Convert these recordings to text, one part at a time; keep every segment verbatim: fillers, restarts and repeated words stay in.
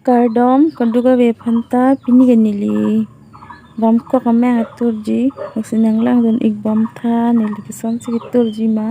Kardom, kadokave aphanta, pini ke neli Bangkok amang aturji, lasi nanglangdun ik bom tha, neli kosonsi keturji ma.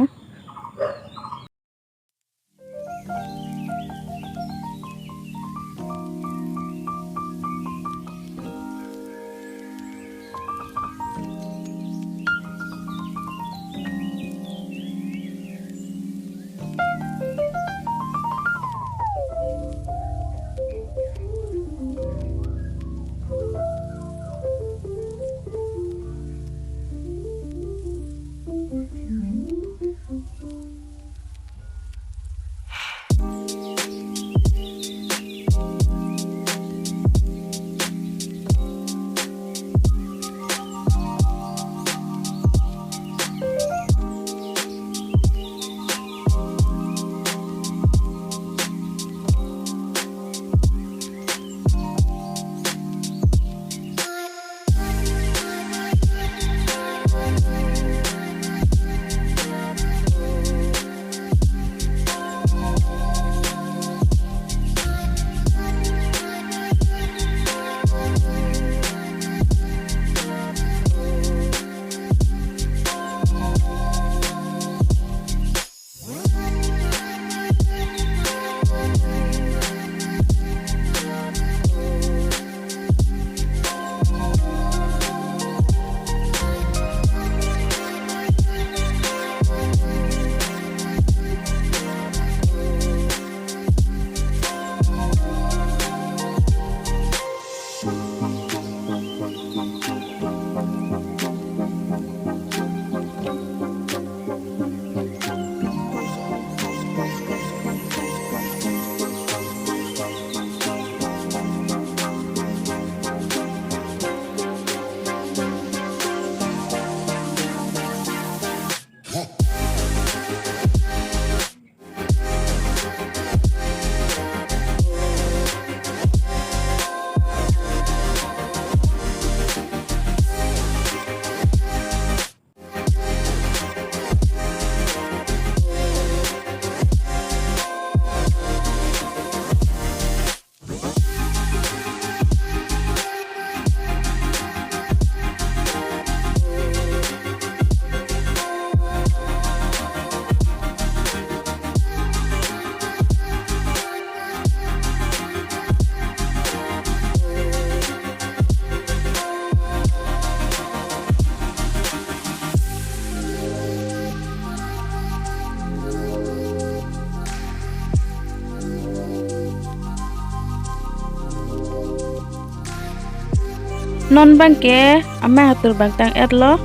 Non abangke amang atur abang tang-etlo.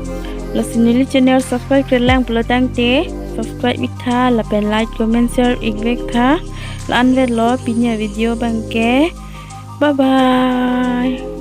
Lasi neli channel subscribe-kre lang pulo tangte subscribe ik tha, lapen like, comment, share ik vek tha. La-an vetlo pini avideo abangke. Bye bye.